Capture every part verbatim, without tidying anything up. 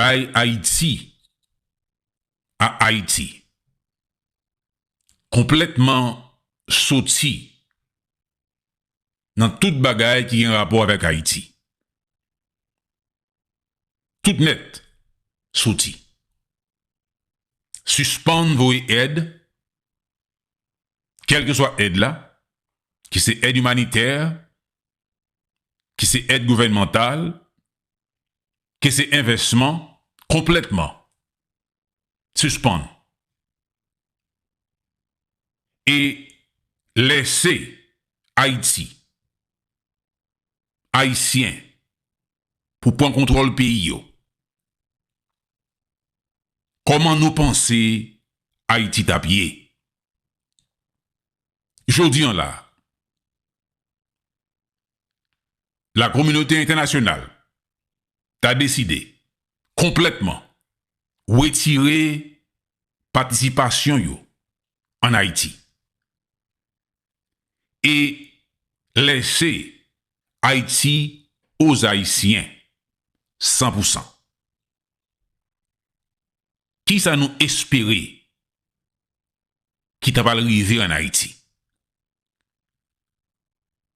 bay Ayiti a Ayiti. Konplètman soti nan tout bagay ki gen rapò avèk Ayiti. Tout nèt soti. Sispann voye èd, kèlkeswa èd la, ki se èd imanitè, ki se èd gouvènmantal, ki se envèsman, konplètman sispann. E lèse Ayiti, Ayisyen, pou pran kontwòl peyi yo. Kòman nou panse Ayiti t ap ye? Jodi an la, lakominote entènasyonal ta deside konplètman retire patisipasyon yo ann Ayiti e lèse Ayiti aux Haïtiens san pou san. Kisa nou espere ki ta pral rive ann Ayiti?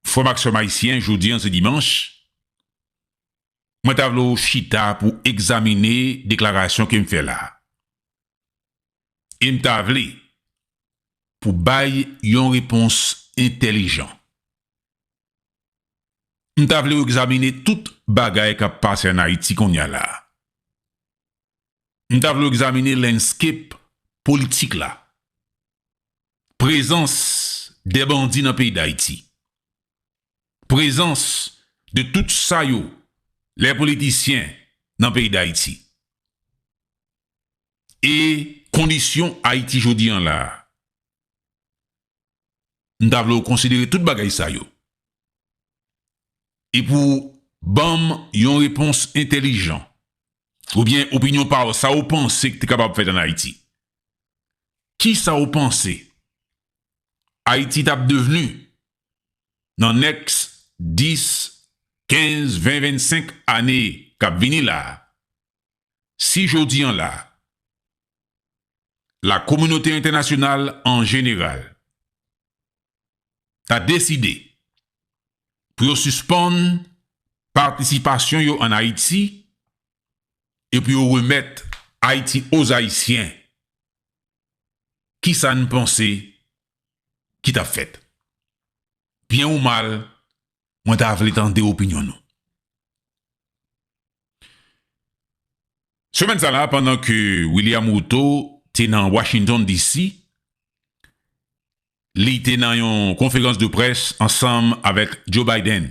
Frè m ak sè m ayisyen, jodi an se dimanch, mwen ta vle w chita pou w egzamine deklarasyon ke m fè la a. E m ta vle pou w bay yon repons entèlijan. M ta vle w egzamine tout bagay k ap pase ann Ayiti kounye a la a. M ta vle w egzamine landscape politik la. Prezans de bandi nan peyi Dayiti. Prezans de tout sa yo, lè politisyen nan peyi Dayiti. E kondisyon Ayiti jodi an la a. M ta vle w konsidere tout bagay sa yo. E pou w ban m yon repons entèlijan, oubyen opinyon pa w, sa w panse ki te kapab fèt ann Ayiti? Kisa w panse Ayiti t ap devni nan next dis, kenz, ven, vennsenk ane k ap vini la a? Si jodi an la, lakominote entènasyonal an jeneral ta deside pou yo sispann patisipasyon yo ann Ayiti e pou yo remèt Ayiti aux Haïtiens, kisa n panse ki t ap fèt? Byen ou mal, mwen ta vle tande opinyon nou. Semèn sa la, pandan ke William Ruto te nan Washington D C, li te nan yon konferans de près ansanm avèk Joe Biden.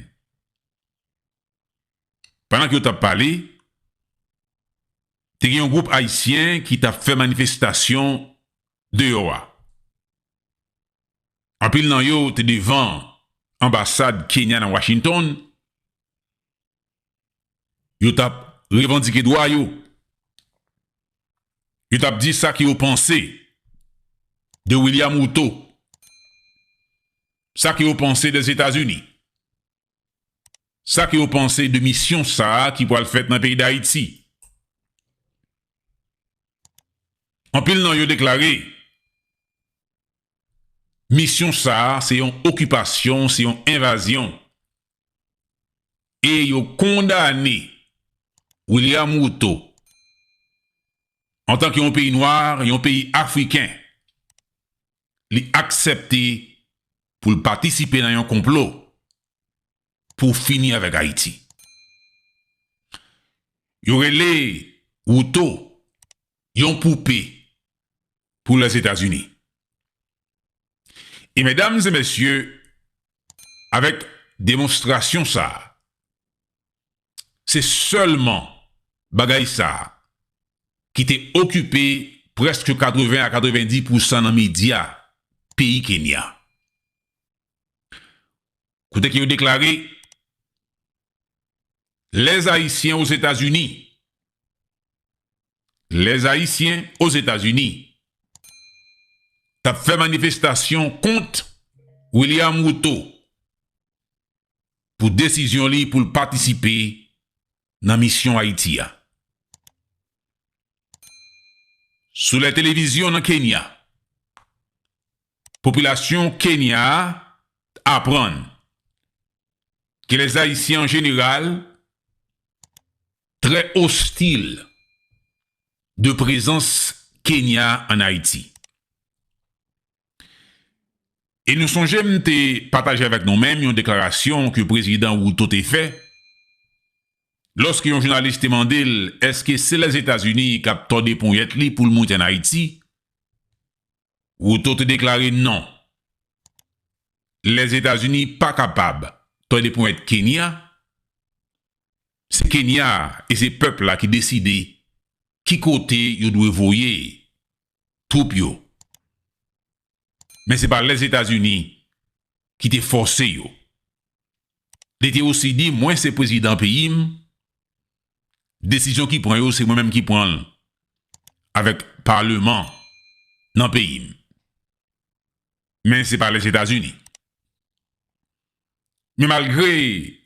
Pandan ke yo t ap pale, te gen yon gwoup ayisyen ki t ap fè manifestasyon deyò a. Anpil nan yo te devan anbasad Kenya nan Washington. Yo t ap revandike dwa yo. Yo t ap di sa ke yo panse de William Ruto, sa ke yo panse de Etazini, sa ke yo panse de misyon sa a ki pral fèt nan peyi Dayiti. Anpil nan yo deklare misyon sa a se yon okipasyon, se yon envazyon. E yo kondane William Ruto antanke yon peyi nwa, yon peyi afriken, li aksepte pou l patisipe nan yon konplo pou fini avèk Ayiti. Yo rele Ruto yon poupe pou Lèzetazini. E medam e mesye, avèk demonstrasyon sa a, se sèlman bagay sa a ki te okipe prèske katreven a katrevendi pousan nan medya peyi Kenya. Kote ke yo deklare, Les Haïtiens aux États-Unis, Les Haïtiens aux États-Unis t ap fè manifestasyon kont William Ruto pou desizyon li pou l patisipe nan misyon Ayiti a. Sou lè televizyon nan Kenya, popilasyon Kenya a aprann ke lèzayisyen an jeneral trè ostil de prezans Kenya ann Ayiti. E nou sonje m te pataje avèk nou menm yon deklarasyon ke Prezidan Ruto te fè lòske yon jounalis te mande l èske se Lèzetazini k ap tòde ponyèt li pou l monte ann Ayiti. Ruto te deklare non. Lèzetazini pa kapab tòde ponyèt Kenya. Se Kenya e se pèp la ki deside ki kote yo dwe voye twoup yo. Men se pa Lèzetazini ki te fòse yo. Li te osi di, mwen se prezidan peyi m, desizyon ki pran yo, se mwen menm ki pran l avèk paleman nan peyi m. Men se pa Lèzetazini. Men malgre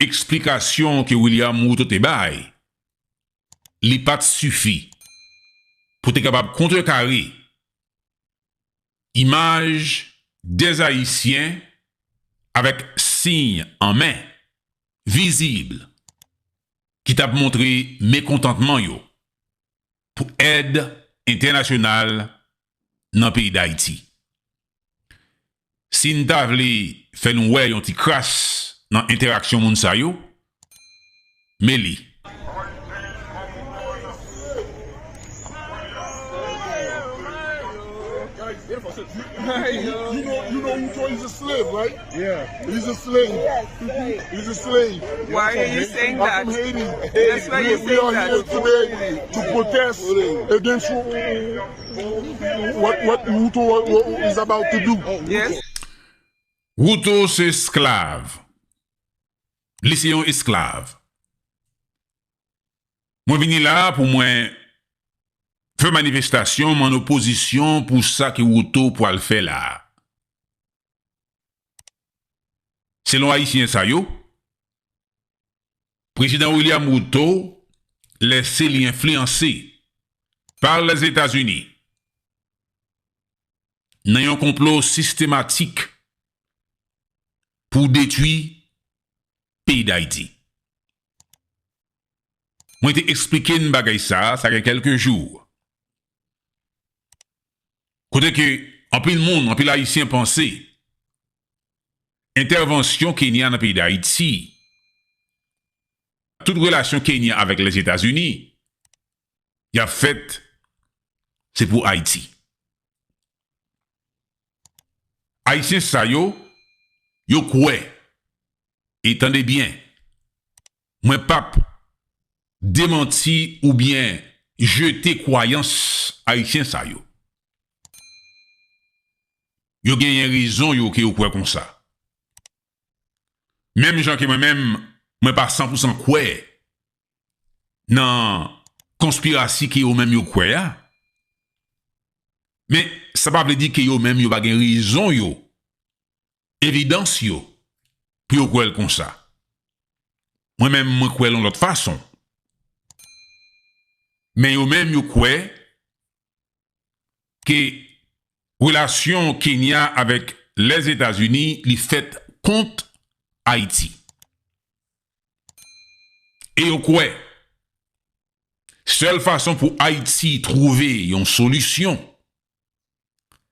eksplikasyon ke William Ruto te bay, li pa t sifi pou te kapab kontrekare imaj dè Ayisyen avèk siy an men vizib ki t ap montre mekontantman yo pou èd entènasyonal nan peyi Dayiti. Si n ta vle fè nou wè yon ti kras nan entèraksyon moun sa yo, men li. You know, you know Ruto is a slave, right? Yeah. He's a slave. He's a slave. Why are you saying that? I'm from Haiti. That's why you We are saying here that. Today to protest against what what Ruto is about to do. Yes. Ruto se esklav. Li se yon esklav. Mwen vini la pou mwen fè manifestasyon m an opozisyon pou sa ke Ruto pwal fè la. Selon Ayisyen sa yo, Prezidan William Ruto lèse li enfliyanse pa Lèzetazini nan yon konplo sistematik pou detwi peyi Dayiti. Mwen te eksplike n bagay sa a, sa gen kèlke jou. Kote ke anpil moun, anpil Ayisyen panse entèvansyon Kenya nan peyi Dayiti, tout relasyon Kenya avèk Lèzetazini, y ap fèt se pou Ayiti. Ayisyen sa yo, yo kwè, e tande byen, mwen p ap demanti oubyen jete kwayans Ayisyen sa yo. Yo genyen rezon yo ke yo kwè konsa. Menm jan ke mwen menm, mwen pa san pou san kwè nan konspirasi ke yo menm yo kwè a. Men, sa pa vle di ke yo menm yo pa gen rezon yo, evidans yo, pou yo kwè l konsa. Mwen menm, mwen kwè l yon lòt fason. Men yo menm, yo kwè ke relasyon Kenya avèk Lèzetazini, li fèt kont Ayiti. E yo kwè, sèl fason pou Ayiti twouve yon solisyon,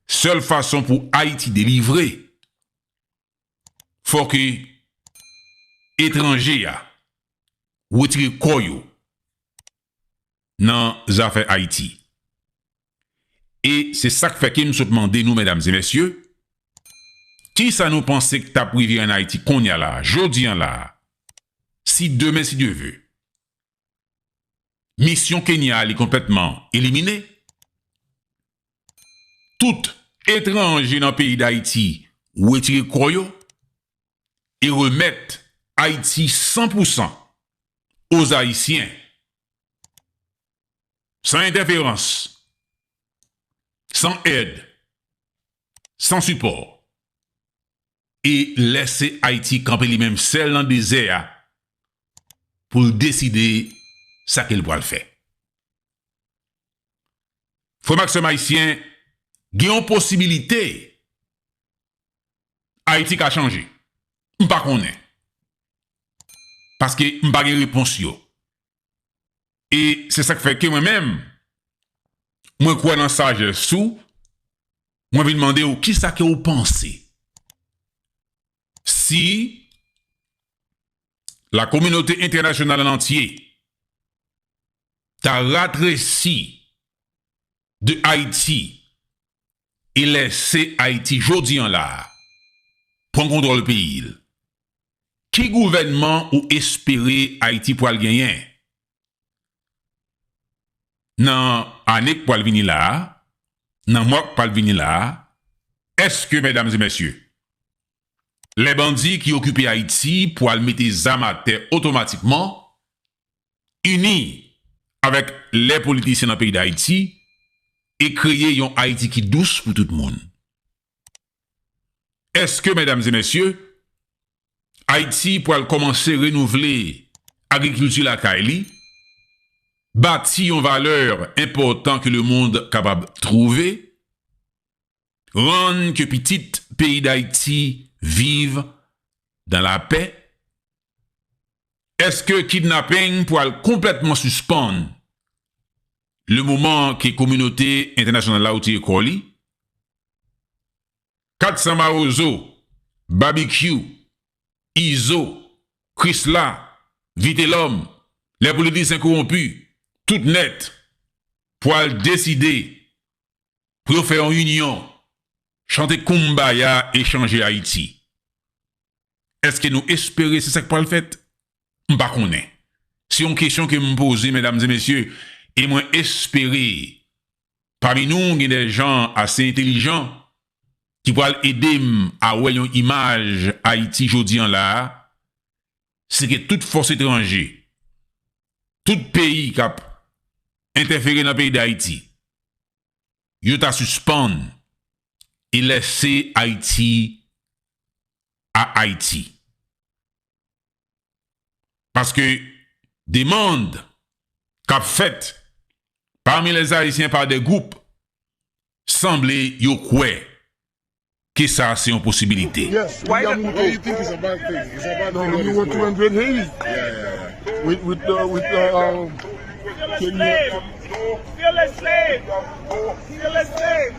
sèl fason pou Ayiti delivre, fò ke etranje a retire kò yo nan zafè Ayiti. E se sa k fè ke m sot mande nou, medam e mesye, kisa nou panse k t ap rive ann Ayiti kounye a la, jodi a la, si demen, si Dye ve, misyon Kenya a li konplètman elimine, tout etranje nan peyi Dayiti retire kò yo e remèt Ayiti san pou san aux Ayisyen, san entèferans, san èd, san sipò, e lèse Ayiti kanpe li menm sèl nan dezè a pou l deside sa ke l pral fè. Frè m ak sè m ayisyen, gen yon posibilite Ayiti ka chanje. M pa konnen. Paske m pa gen repons yo. E se sa k fè ke mwen menm, mwen kwè nan sajès ou, mwen vin mande w kisa ke w panse. Si la kominote entènasyonal an antye ta ratresi de Ayiti e lèse Ayiti jodi an la a pran kontwòl peyi l, ki gouvènman ou espere Ayiti pral genyen? Nan ane k pral vini la a, nan mwa k pral vini la a, èske, medam e mesye, lè bandi ki okipe Ayiti pral mete zam atè otomatikman, ini avèk lè politisyen nan peyi Dayiti e kreye yon Ayiti ki dous pou tout moun? Èske, medam e mesye, Ayiti pral kòmanse renouvle agrikilti lakay li, bati yon valè enpòtan ke lemonn kapab twouve, rann ke pitit peyi Dayiti viv dan lapè? Èske kidnaping pral konplètman sispann le moman ke kominote entènasyonal la retire kò li? Kat san Mawozo, Babikyou, Izo, Krisla, Vitelòm, lè politisyen kowonpi, tout nèt, pral deside pou yo fè yon inyon, chante Kumbaya e chanje Ayiti. Èske nou espere se sa k pral fèt? M pa konnen. Se yon kesyon ke m poze, medam e mesye, e mwen espere pami nou gen de jan ase entelijan ki pral ede m a wè yon imaj Ayiti jodi an la a, se ke tout fòs etranje, tout peyi k ap entèfere nan peyi Dayiti, yo ta sispann e lèse Ayiti a Ayiti. Paske demann k ap fèt pami lèzayisyen pa de gwoup sanble yo kwè ke sa se yon posibilite. Yes, William Ruto. What do you think is a bad thing? It's a bad thing. No, when you were two hundred Haiti. Yeah, yeah, yeah. With, with, uh, with, uh, um, Still a slave. Still a slave. Still a slave.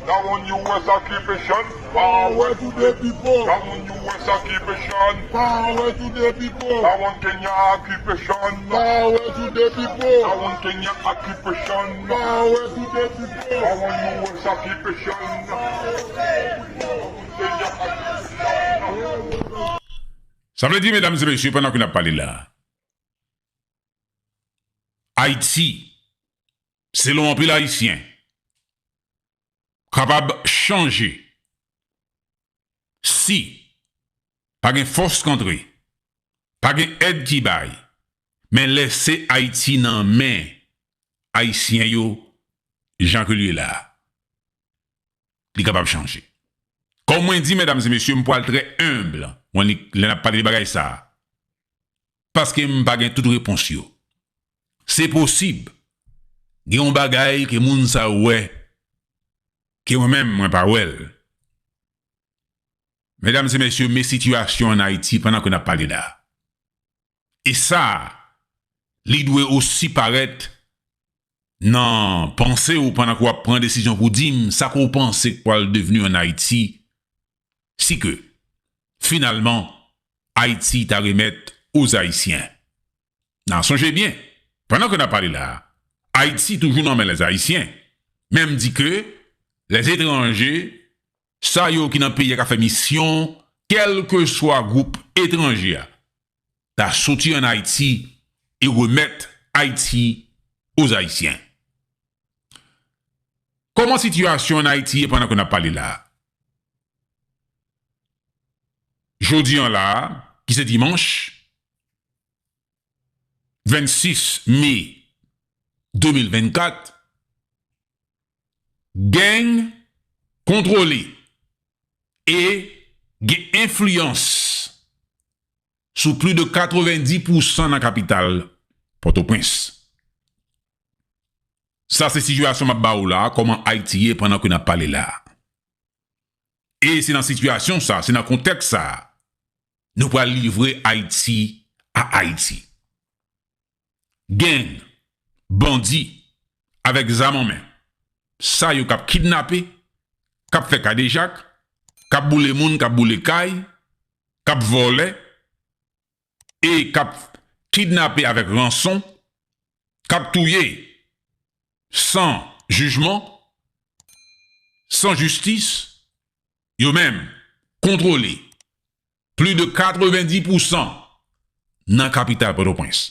Down on U S occupation. Power to the people. Down on U S occupation. Power to the people. Down on Kenya occupation. Power to the people. Down on Kenya occupation. Power to the people. Down on U S occupation. Sa vle di, medam e mesye, pandan ke n ap pale la, Ayiti, selon anpil Ayisyen, kapab chanje si pa gen fòs k antre, pa gen èd ki bay, men lèse Ayiti nan men Ayisyen yo jan ke l ye la a. Li kapab chanje. Kòm mwen di, medam e mesye, m pral trè enb, mwen, li, lè n ap pale de bagay sa a. Paske m pa gen tout repons yo. Se posib, gen yon bagay ke moun sa yo wè, ke mwen menm, mwen pa wè l. Medam e mesye, men sitiyasyon ann Ayiti pandan ke n ap pale la. E sa, li dwe osi parèt nan panse w pandan ke w ap pran desizyon pou di m sa ke w panse k pral devni ann Ayiti, si ke, finalman, Ayiti ta remèt aux Haïtiens. Nan sonje byen, pandan ke n ap pale la a, Ayiti toujou nan men lèzayisyen. Men m di ke lèzetranje, sa yo ki nan peyi a k ap fè misyon, kèlkeswa gwoup etranje a, ta soti ann Ayiti e remèt Ayiti aux Haïtiens. Kòman sitiyasyon ann Ayiti ye pandan ke n ap pale la a? Jodi an la a, ki se dimanch, vennsis me de mil vennkat, gang kontwole e gen enfliyans sou plis de katrevenndis pousan nan kapital Pòtoprens. Sa se sitiyasyon m ap ba ou la a, kòman Ayiti ye pandan ke n ap pale la a. E se nan sitiyasyon sa, se nan kontèks sa a, nou pral livre Ayiti a Ayiti. Gang, bandi, avèk zam an men, sa yo k ap kidnape, k ap fè kadejak, k ap boule moun, k ap boule kay, k ap vòlè, e k ap kidnape avèk ranson, k ap touye san jijman, san jistis, yo menm kontwole plis de katrevendi pousan nan kapital Pòtoprens.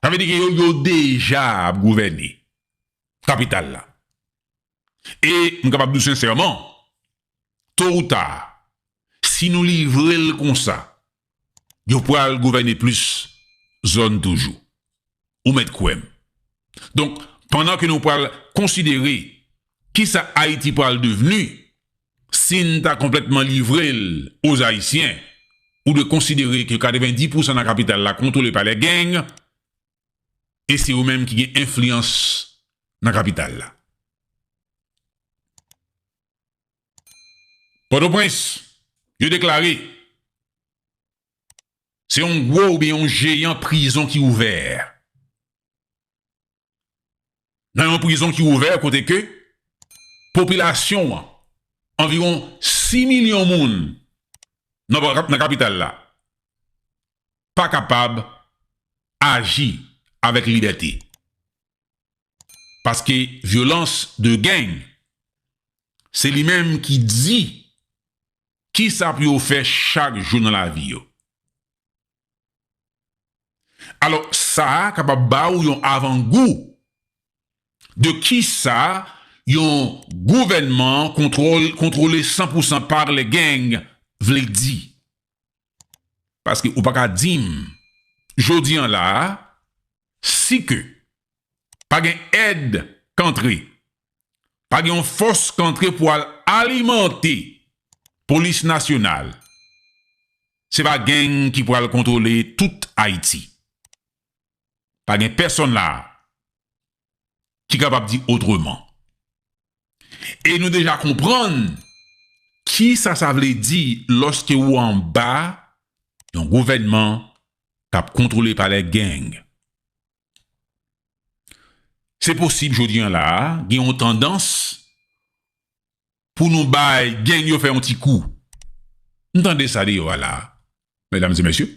Sa vle di ke yo, yo deja ap gouvène kapital la. E m kapab di w sensèman, to ou ta, si nou livre l konsa, yo pral gouvène plis zòn toujou. Ou mèt kwè m. Donk, pandan ke nou pral konsidere kisa Ayiti pral devni, si n ta konplètman livre l aux Haïtiens, ou dwe konsidere ke katrevendi pousan nan kapital la kontwole pa lè gang, e se yo menm ki gen enfliyans nan kapital la. Pòtoprens, yo deklare, se yon gwo oubyen yon jeyan prizon ki ouvè. Nan yon prizon ki ouvè kote ke popilasyon an, anviwon sis milyon moun nan, nan kapital la, pa kapab aji avèk libète. Paske vyolans de gang, se li menm ki di kisa pou yo fè chak jou nan lavi yo. Alò, sa a kapab ba w yon avangou de kisa yon gouvènman kontwòl-, kontwole san pousan pa lè gang vle di. Paske ou pa ka di m, jodi an la a, si ke pa gen èd k antre, pa gen yon fòs k antre pou al alimante polis nasyonal, se pa gang ki pral kontwole tout Ayiti. Pa gen pèsonn la a ki kapab di otreman. E nou deja konprann kisa sa vle di lòske ou anba yon gouvènman k ap kontwole pa lè gang. Se posib jodi an la a, gen yon tandans pou nou bay gang yo fè yon ti kou. M tande sa deyò a la a, medam e mesye.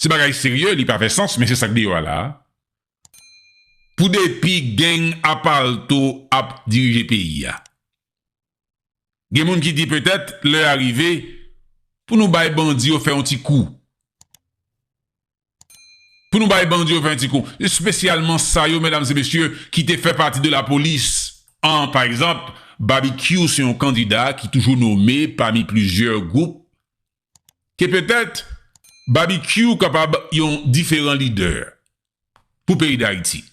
Se bagay serye, li pa fè sans, men se sa k deyò a la a. Pou depi gang a palto ap dirije peyi a. Gen moun ki di petèt lè a rive pou nou bay bandi yo fè yon ti kou. Pou nou bay bandi yo fè yon ti kou. Espesyalman sa yo, medam e mesye, ki te fè pati de lapolis. An, pa egzanp, Babikyou se yon kandida ki toujou nome pami plizyè gwoup ke petèt Babikyou kapab yon diferan lidè pou peyi Dayiti.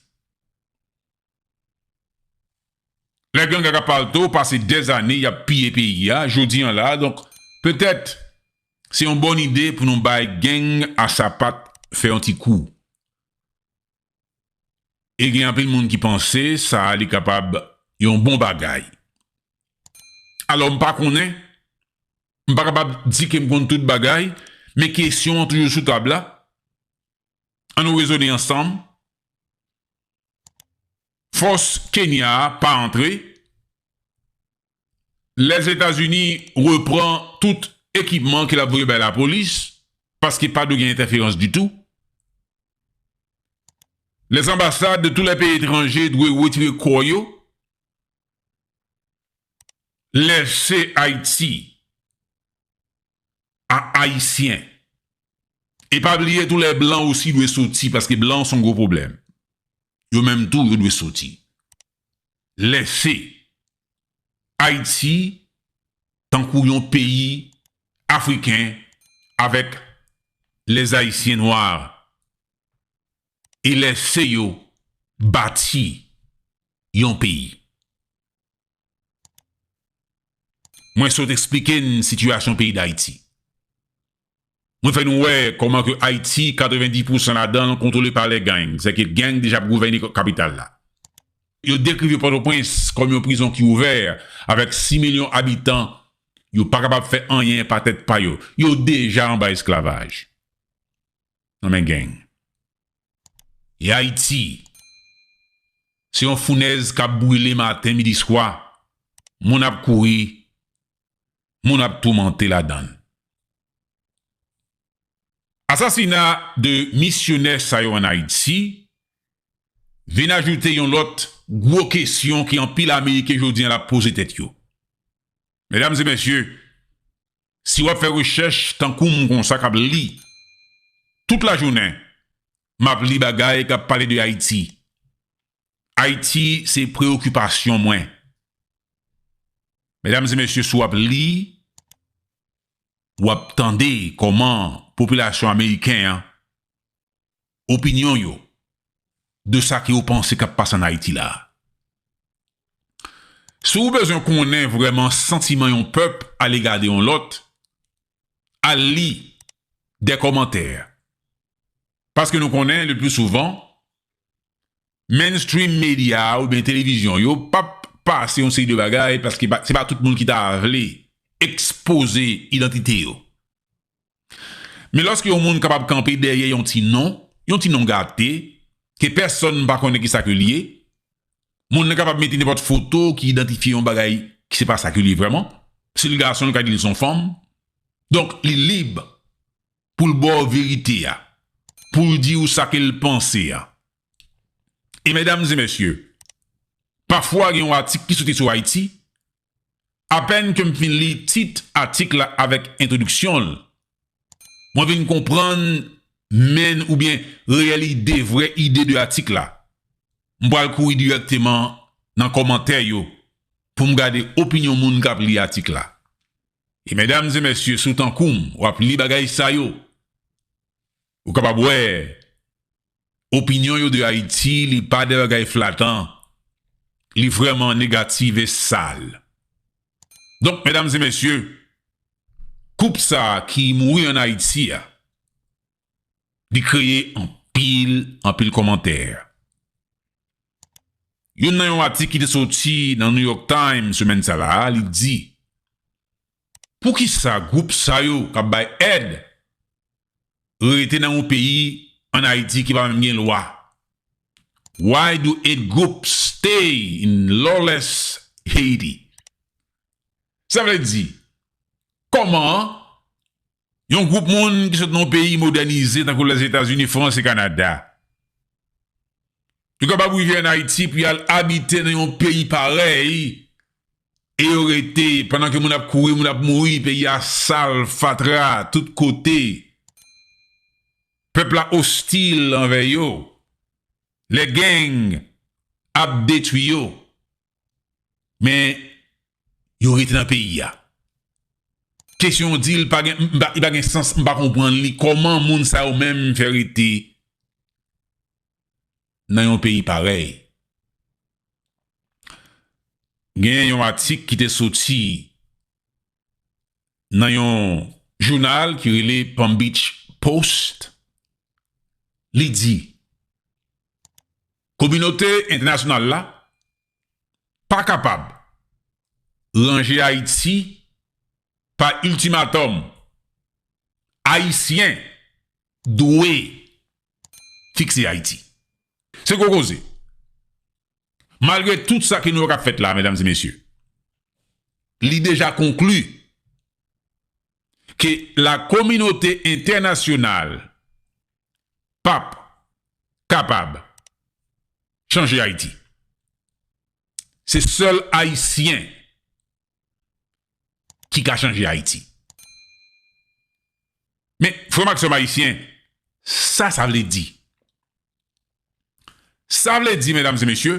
Lè gang ak palto pase dèzane y ap piye peyi a, jodi an la, donk, petèt, se yon bòn ide pou nou bay gang a sapat fè yon ti kou. E gen anpil moun ki panse sa a li kapab yon bon bagay. Alò, m pa konnen, m pa kapab di ke m konn tout bagay, men kesyon an toujou sou tab la. Ann nou rezone ansanm. Fòs Kenya a pa antre. Lèzetazini repran tout ekipman ke l ap voye bay lapolis, paske pa dwe gen entèferans ditou. Les ambassades de tous les pays étrangers dwe retire kò yo. Lèse Ayiti a Ayisyen. E pa bliye tou, lè blan osi dwe soti, paske blan se yon gwo pwoblèm. Yo menm tou, yo dwe soti. Lèse Ayiti tankou yon peyi afriken avèk lèzayisyen nwa e lèse yo bati yon peyi. Mwen sot eksplike n sitiyasyon peyi Dayiti. Mwen fè nou wè kòman ke Ayiti, katrevenndis pousan ladan l kontwole pa lè gang. Sèke gang deja ap gouvène kapital la. Yo dekrive Pòtoprens kòm yon prizon ki ouvè, avèk sis milyon abitan, yo pa kapab fè anyen pa tèt pa yo. Yo deja anba esklavaj nan men gang. E Ayiti, se yon founèz k ap brile maten, midi, swa. Moun ap kouri, moun ap toumante ladan l. Asasina de misyonè sa yo ann Ayiti vin ajoute yon lòt gwo kesyon ke anpil Ameriken jodi a l ap poze tèt yo. Medam e mesye, si w ap fè rechèch tankou m konsa k ap li tout lajounen, m ap li bagay k ap pale de Ayiti. Ayiti se preyokipasyon mwen. Medam e mesye, si w ap li, w ap tande kòman popilasyon ameriken an, opinyon yo de sa ke yo panse k ap pase ann Ayiti la. Si w bezwen konnen vrèman santiman yon pèp alega de yon lòt, al li de kòmantè. Paske nou konnen, le pli souvan, mainstream media oubyen televizyon yo p ap pase yon seri de bagay paske pa, se pa tout moun ki ta vle ekspoze idantite yo. Men lòske yon moun kapab kanpe dèyè yon ti non, yon ti non gate, ke pèsonn pa konnen kisa ke l ye, moun nan kapab mete nenpòt foto ki idantifye yon bagay ki se pa sa ke l ye vrèman. Si l gason, l ka di l se yon fanm. Donk, li lib pou l ba w verite a, pou l di w sa ke l panse a. E medam e mesye, pafwa gen yon atik ki soti sou Ayiti, apèn ke m fin li tit atik la avèk entwodiksyon l, mwen vin konprann menn oubyen reyèl ide, vrè ide de atik la. M pral kouri dirèkteman nan kòmantè yo pou m gade opinyon moun k ap li atik la. E medam e mesye, si w tankou m, w ap li bagay sa yo, ou kapab wè opinyon yo de Ayiti, li pa de bagay flatan, li vrèman negatif e sal. Donk, medam e mesye, koup sa a ki mouri ann Ayiti a, li kreye anpil, anpil kòmantè. Youn nan yon atik ki te soti nan New York Times semèn sa la a, li di, poukisa gwoup sa yo k ap bay èd rete nan yon peyi ann Ayiti ki pa menm gen lwa? Why do aid groups stay in lawless Haiti? Sa vle di, kòman yon gwoup moun ki sot nan yon peyi modènize tankou Lèzetazini, Frans e Kanada, yo kapab rive ann Ayiti pou y al abite nan yon peyi parèy, e yo rete, pandan ke moun ap kouri, moun ap mouri, peyi a sal, fatra, tout kote. Pèp la ostil anvè yo. Lè gang ap detwi yo. Men, yo rete nan peyi a. Kesyon w di, l pa gen, m pa, li pa gen sans, m pa konprann li. Kòman moun sa yo menm fè rete nan yon peyi parèy? Gen yon atik ki te soti nan yon jounal ki rele Palm Beach Post. Li di, kominote entènasyonal la pa kapab ranje Ayiti pa iltimatòm. Ayisyen dwe fikse Ayiti. Se gwo koze. Malgre tout sa ke nou wè k ap fèt la, medam e mesye, li deja konkli ke la kominote entènasyonal p ap kapab chanje Ayiti. Se sèl Ayisyen ki ka chanje Ayiti. Men, frè m ak sè m ayisyen, sa sa vle di? Sa vle di, medam e mesye,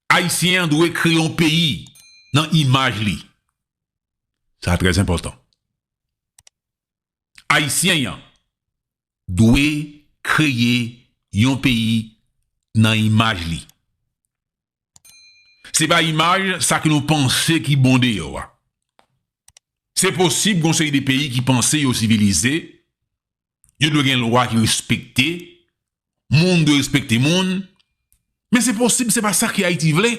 Ayisyen an dwe kreye yon peyi nan imaj li. Sa trè enpòtan. Ayisyen an dwe kreye yon peyi nan imaj li. Se pa imaj sa ke nou panse ki bon deyò a. Se posib gen yon seri de peyi ki panse yo sivilize, yo dwe gen lwa ki respekte, moun dwe respekte moun, men se posib se pa sa ke Ayiti vle.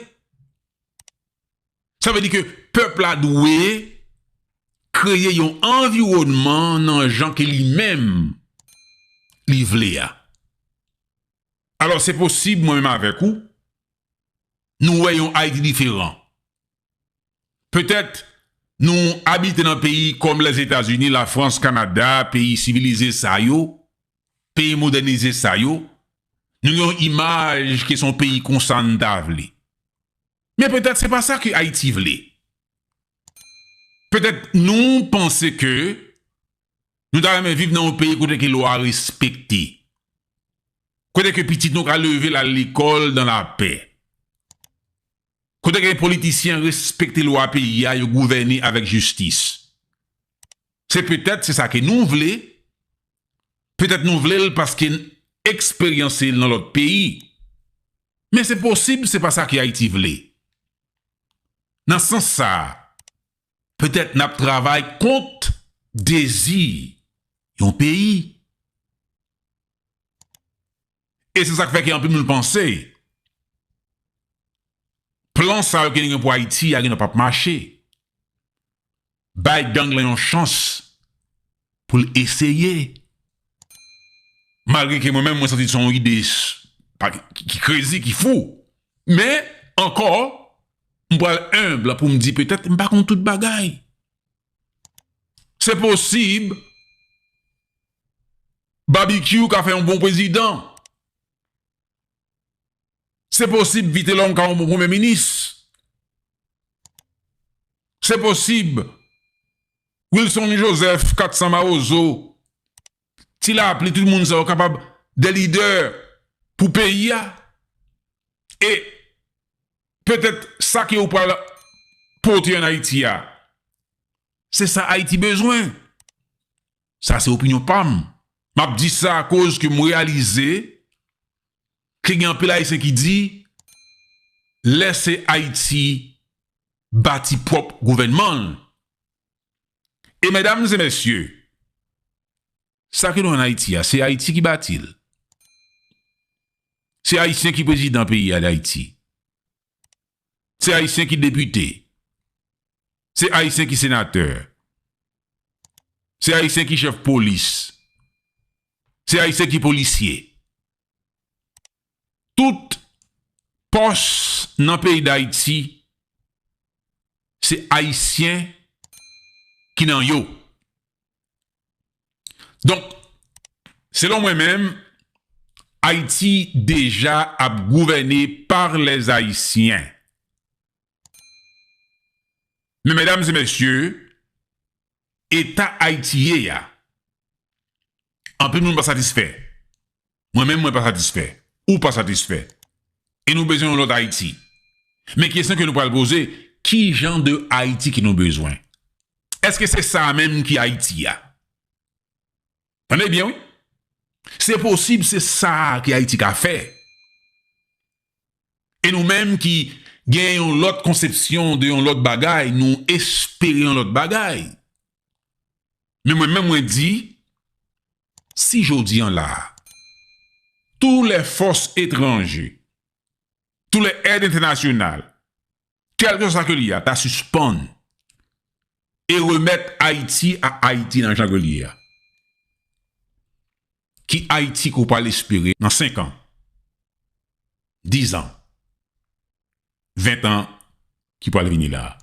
Sa vle di ke pèp la dwe kreye yon anviwònman nan jan ke li menm li vle a. Alò, se posib, mwen menm avèk ou, nou wè yon Ayiti diferan. Petèt, nou abite nan peyi kòm Lèzetazini, Lafrans, Kanada, peyi sivilize sa yo, peyi modènize sa yo, nou gen yon imaj ke se yon peyi konsa n ta vle. Men petèt se pa sa ke Ayiti vle. Petèt nou panse ke nou ta renmen viv nan yon peyi kote ke lwa respekte. Kote ke pitit nou ka leve l al lekòl dan lapè. Kote ke politisyen respekte lwa peyi a, yo gouvène avèk jistis. Se petèt se sa ke nou vle, petèt nou vle l paske n eksperyanse l nan lòt peyi. Men se posib se pa sa ke Ayiti vle. Nan sans sa a, petèt n ap travay kont dezi yon peyi. E se sa k fè ke anpil moun panse plan sa yo ke nou gen pou Ayiti a gen dwa p ap mache. Bay gang lan yon chans pou l eseye. Malgre ke mwen menm, mwen santi l se yon ide s- pa- ki krezi, ki fou. Men, ankò, m pral enb pou m di petèt m pa konn tout bagay. Se posib, Babekyou ka fè yon bon prezidan. Se posib, Vitelòm ka yon bon premye minis. Se posib, Wilson Joseph, Kat San Mawozo, Ti Lapli, tout moun sa yo kapab de lidè pou peyi a. E petèt sa ke ou pral pote ann Ayiti a, se sa Ayiti bezwen. Sa se opinyon pa m. M ap di sa akoz ke m reyalize ke gen anpil Ayisyen ki di, lèse Ayiti bati pwòp gouvènman l. E medam e mesye, sa ke nou ann Ayiti a, se Ayiti ki bati l. Se Ayisyen ki prezidan peyi a, Dayiti. Se Ayisyen ki depite. Se Ayisyen ki senatè. Se Ayisyen ki chèf polis. Se Ayisyen ki polisye. Tout pòs nan peyi Dayiti, se Ayisyen ki nan yo. Donk, selon mwen menm, Ayiti deja ap gouvène par les Haïtiens. Men medam e mesye, eta Ayiti ye a, anpil moun pa satisfè. Mwen menm, mwen pa satisfè. Ou pa satisfè. E nou bezwen yon lòt Ayiti. Men kesyon ke nou pral poze, ki jan de Ayiti ke nou bezwen? Èske se sa menm ki Ayiti a? Tande byen, wi. Se posib, se sa ke Ayiti ka fè. E nou menm ki gen yon lòt konsepsyon de yon lòt bagay, nou espere yon lòt bagay. Men mwen menm, mwen di, si jodi an la a, tous les forces étrangères, tous les aides internationales, kèlkeswa sa ke li ye a, ta sispann e remèt Ayiti a Ayiti nan jan ke li ye a, ki Ayiti ke w pral espere nan senk an, diz an, ven an ki pral vini la a?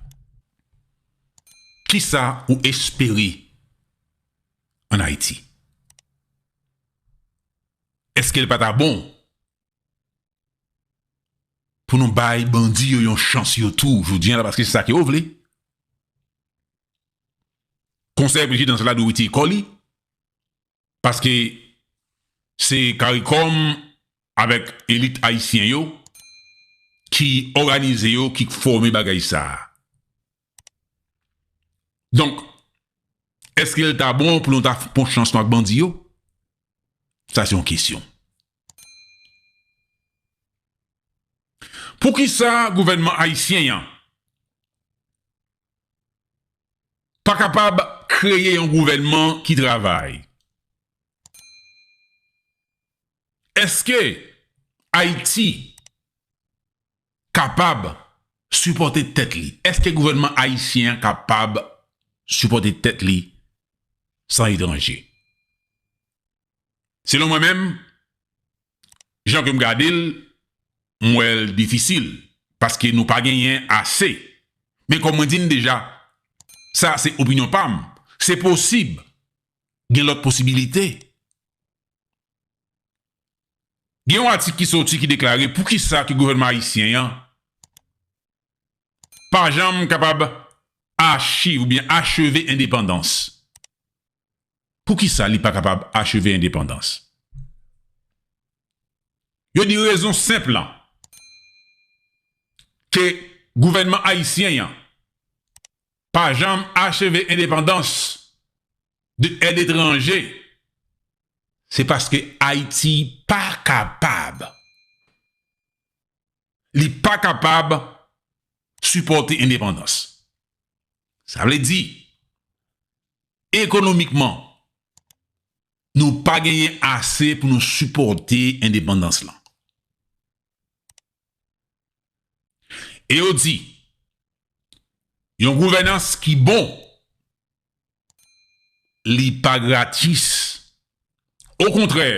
Kisa ou espere ann Ayiti? Èske l pa ta bon pou nou bay bandi yo yon chans yo tou jodi an la, paske se sa ke yo vle? Konsèy Prezidans la dwe retire kò li, paske se CARICOM avèk elit ayisyen yo ki òganize yo, ki fòme bagay sa a. Donk, èske l ta bon pou nou ta pran chans nou ak bandi yo? Sa se yon kesyon. Poukisa gouvènman ayisyen an pa kapab kreye yon gouvènman ki travay? Èske Ayiti kapab sipòte tèt li? Èske gouvènman ayisyen an kapab sipòte tèt li san etranje? Selon mwen menm, jan ke m gade l, m wè l difisil, paske nou pa genyen ase. Men kòm mwen di n deja, sa se opinyon pa m. Se posib, gen lòt posibilite. Gen yon atik ki soti ki deklare poukisa ke gouvènman ayisyen an pa janm kapab achiv oubyen acheve endepandans. Poukisa li pa kapab acheve endepandans? Yo di rezon senp lan ke gouvènman ayisyen an pa janm acheve endepandans de èd etranje, se paske Ayiti pa kapab. Li pa kapab sipòte endepandans. Sa vle di, ekonomikman, nou pa genyen ase pou nou sipòte endepandans lan. E yo di, yon gouvènans ki bon, li pa gratis. Okontrè,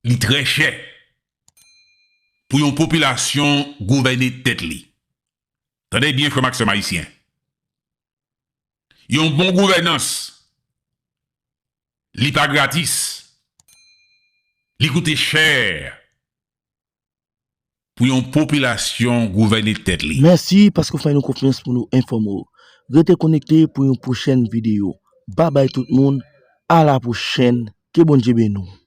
li trè chè pou yon popilasyon gouvène tèt li. Tande byen, frè m ak sè m ayisyen. Yon bon gouvènans, li pa gratis. Li koute chè pou yon popilasyon gouvène tèt li. Mèsi paske w fè nou konfyans pou nou enfòme w. Rete konekte pou yon pwochèn videyo. Babay tout moun, a la pwochèn, ke Bondye beni w.